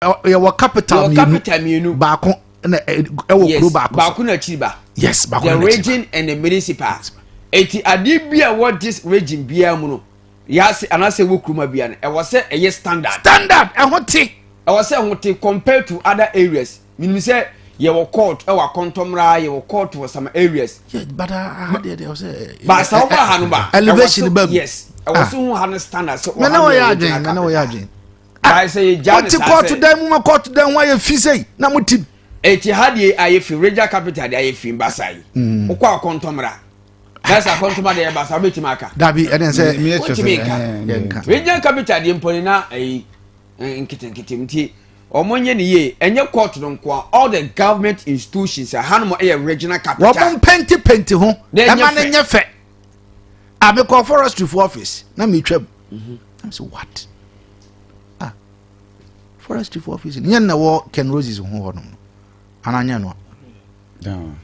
Yɛwɔ capital Yɛwɔ mmienu. Capital mmienu. Baako na ɛwɔ kuro baako so. Baako na akyiri ba. Yes, baako The na akyiri ba. Region and the municipal. Eti adeɛ bi a ɛwɔ this region biara mu no, yɛase anaasɛ ɛwɔ kuroma biara no, ɛwɔ sɛ ɛyɛ standard. Standard, ɛho te. Ɛwɔ sɛ ɛho te compared to other areas. Minim sɛ yɛwɔ court ɛwɔ Akɔntɔmra, yɛwɔ court wɔ some areas. Yeah, but aha deɛ ɔsɛ Baasa wɔn ha no ba elevation ɛwɔ so ba mu. Yes, ɛwɔ so ho ha no standard sɛ mɛ ne wɔyɛ adwen, mɛ ne wɔyɛ adwen. Baasa yɛ gya ne Wɔte saa court sɛ dan mu ma court dan ho ayɛ fi sɛyi na mo tim. Eti ha deɛ ayɛ fi, regional capital deɛ ayɛ fi basa yi. Wokɔ Akɔntɔmra basa, Akɔntɔmra deɛ basa, wobɛtumi aka. Dabi, ɛne sɛ Mi yɛ kyerɛ Wontumi sɛ nka. Yɛnka. Regional capital deɛ mpɔni na ɛyi nketenkete nti ɔmo nye ne yie. Ɛnyɛ court no nko a, all the government institutions a hanom ɛyɛ regional capital. Wɔn mo mpɛnti pɛnti ho. Na ɛnyɛ Ɛma ne fɛ. nyɛ fɛ. Abekɔ forestry fo office na mi twam na mi sɛ, "What? Ah, forestry fo office nyɛ na wɔ Ken Roses ho hɔ nom no ana nyɛ no a?" Down.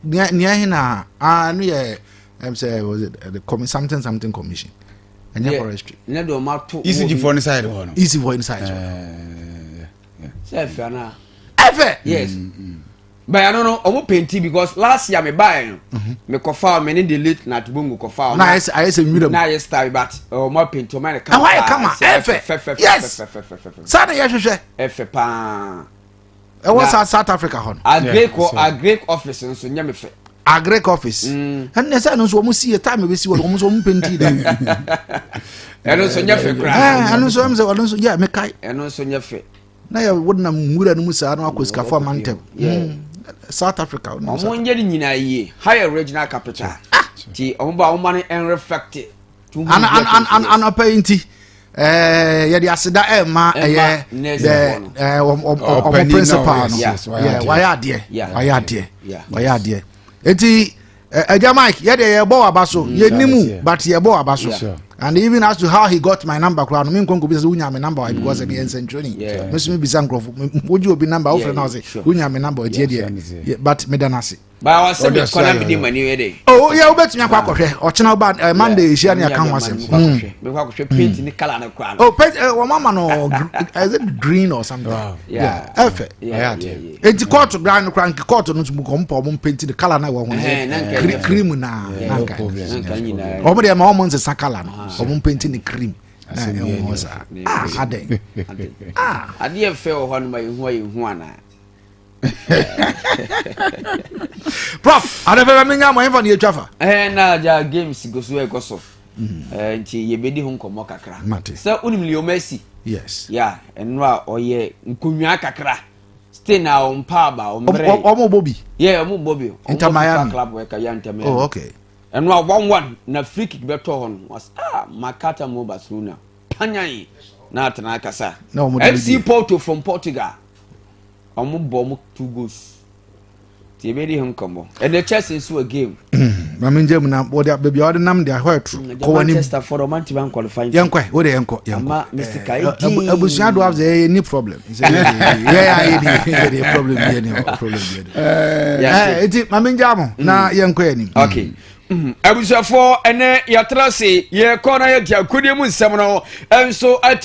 Na nea he na ah no yɛ sɛ was it the something something commission, ɛnyɛ forestry. Ne de ɔmo ato. ECG foɔ ne side hɔ no. Easy for inside. Sɛ ɛfɛ ana? Ɛfɛ. Yes, bɛyɛ no ɔmo painti because last year me baa no, me kɔfa me ne the late Nat Bongo kɔfa. Na ayɛ sɛ nwura mu. Na ayɛ style, but ɔmo painti, ɔmo ayɛ no kama. Ɛhɔ ayɛ kama, paa, ɛfɛ. fɛfɛ. Yes. Saa na yɛhwehwɛ. Ɛfɛ paa. Ɛwɔ South Africa hɔ no. Agric Yeah, agric office nso nyɛ me fɛ. Agric office ɛnna sɛ ɛno nso wɔn si yɛ time ebesi wɔ, wɔn nso wɔn painti dɛ. Ɛno nso nyɛ fɛ koraa. Ɛno nso ɛm sɛ ɔno nso yɛ mekae. Ɛno nso nyɛ fɛ. Na yɛ wɔnam nwura no mu saa na wakɔ sikafo ama ntɛm. South Africa wɔnam Ɔmo South. nyɛ ne nyinaa yie. Ha yɛ regional capital ti ɔmo ba, ɔmo ma no ɛnreflect. Anɔpɛ yi nti yɛde aseda ɛma ɛyɛ nurse the foɔ no. ɔmo Ɔpanin na principal no. Yes, wayɛ Yeah, adeɛ. wayɛ adeɛ. Wayɛ adeɛ. Wayɛ adeɛ. Eti ɛgya Mike, yɛde yɛbɔ waba so, yɛnimu. But yɛbɔ waba so. And even as to how he got my number koraa no, me nkɔ nkɔbisa sɛ wonya me number wa, because ɛne yɛ nsɛntwerɛni. Me so mebisa nkurɔfo, wogye obi number, wofrɛ no sɛ wonya me number ɔtie deɛ. Yeah, but meda no ase. Ba ɔsɛ mi Ɔde kɔ na ɔsɛ mi di ayɛ. ma ni yɛ de. Oh yeah, wobɛtumi akɔ akɔhwɛ ɔkyena woba Monday ɛhyia ne yɛka ho asɛm. Mi kɔ akɔhwɛ paint ni colour ne kora no. Oh, paint, wɔn ama no is it green or something? Wow. Yeah, ɛfɛ. Ɛyɛ adeɛ. Eti court dan no kora, nke court no nso mu kɔ mpa ɔmo paint the colour na ɛwɔ ho no. Ɛhɛn, na nka ɛnyɛ fɛ. Cream na na No nka problem. Nka nyinaa. Ɔmo deɛ ma ɔmo nsesa colour no, ɔmo paint ne cream na Asɛm ɛwɔ bi ho ɛni. saa. Ah, adɛn? Ah. Adeɛ fɛ wɔ hɔ no ma yehu a yehu ana. Prof adefɛ bɛ mi nya mo ɛnfa ne yɛtwa fa. Na agya games go so ɛkɔ so. Nti yɛbɛdi ho nkɔmmɔ kakra. Mate. Sɛ wonim Leo Messi? Yes. Ya, ɛno a ɔyɛ nkonnwa kakra still na ɔmpa aba ɔmbrɛ. Ɔmo bɔ bi. Yɛ ɔmo bɔ bi ɔmo Inter bɔ FIFA Miami. Club wɛka ya, Inter Miami. Oh, okay. Ɛno a 1-1 na free kick bɛtɔ hɔ no was ah makata mo Barcelona panyan na atena akasa. Na ɔmo de FC bi. Porto from Portugal, ɔmo bɔ ɔmo two goals, nti yɛbɛdi ho nkɔmmɔ. Ɛnɛ Chelsea nso wɔ game. Maame ngye mu na wɔde baabi a wɔde nam de ahɔ ɛtoro kɔ wɔ anim. Manchester fɔ ɔmo antimi anqualify. Yɛnkɔ, wo de yɛnkɔ, yɛnkɔ. Ama Mr. Kai din. Abusua do after yɛ ni problem yɛ yɛ ni yɛ ni problem yɛ ni problem yɛ ni. Eti maame ngye mo na yɛnkɔ yɛ nim. Okay. Abusuafoɔ, ɛnɛ yɛtena se yɛkɔ na yɛde akodie mu nsɛm no ɛnso ati.